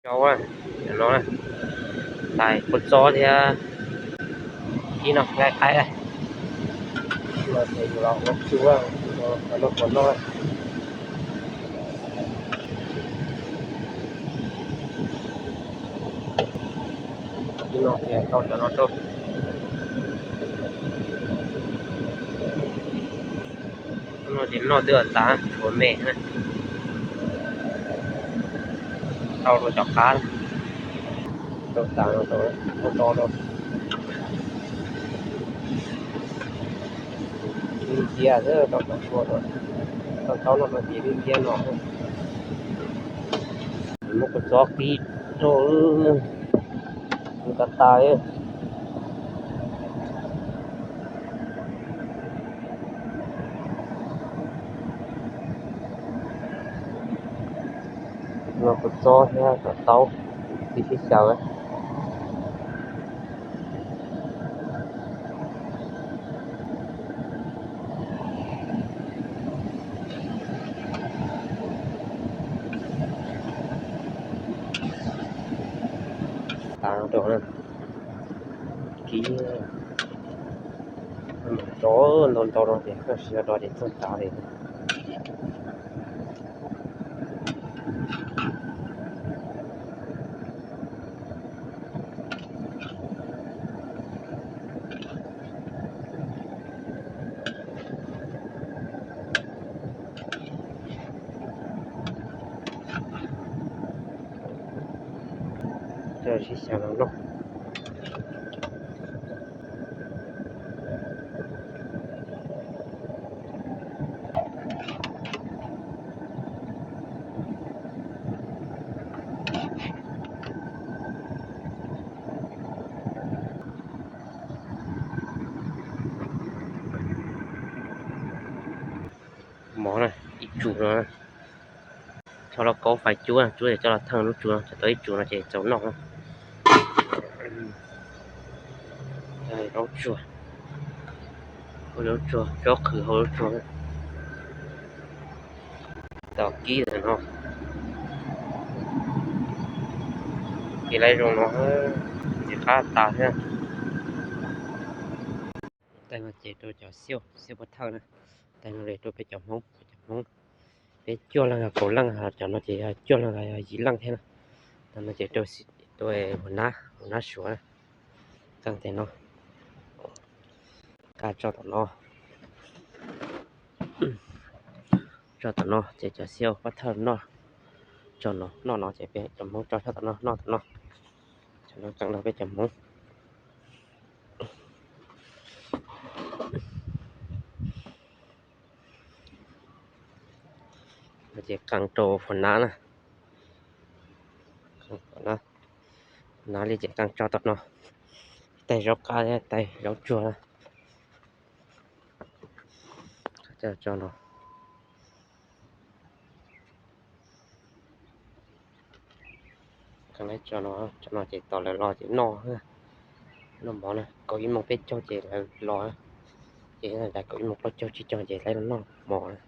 Rau, cov no, tais kua txob thiab ib no nqaij qaib. Los ces yus los ua tsuj, los noj puas noj. Ib no ces tau cov no rau. No ces noj twb tas, tshuav me na. Tau rau cov qab, tau tas no, tau rau li ntxiab xwb, tau cov tshuav, tau taub no no ces li ntxiab no. Muab kua txob qhib rau, tas tas. Muab kua txob thiab cov taub, tib sib xyaw. Tas rau, kib rau ntau ntau no ces koj siv do ces txog tas li. Coj sib xyaw los noj. Mov na, ib tsum no, txhob los kaub fais cuab, cuab ces coj los theej lub tsua no, tau ib tsum no ces txaus noj. Zaub tsuag, hau zaub tsuag, zaub qhwv hau zaub tsuag. Tau kib ntawm no, ces lawv zoo no, ces qab tas thiab. Tais no ces rau cov xiauj, xiauj pov thawj na. Tais no ces rau peb cov Hmoob, peb cov Hmoob, peb cuaj leej kaum leej, cov no ces yog cuaj leej yog yim leej thiab na. Tais no ces rau, rau hua nab, hua nab Suav na. Qee tais no, qab tso tom no, tso tom no ces cov xiauj pov thawj noj, tso no, noj no ces peb cov Hmoob tso tshaj tom no, noj tom no. Cov no qee rau peb cov Hmoob. No ces qee rau hua nab na. Hua nab li ces qee tso tom no. Tais zaub qab thiab tais zaub tsuag na. Tso no. Tso no, tso no ces tos lawv los ces noj, noj mov na. Kaum ib moos peb caug ces lawv los, ces kaum ib moos plaub caug tsib caug ces lawv los noj mov na.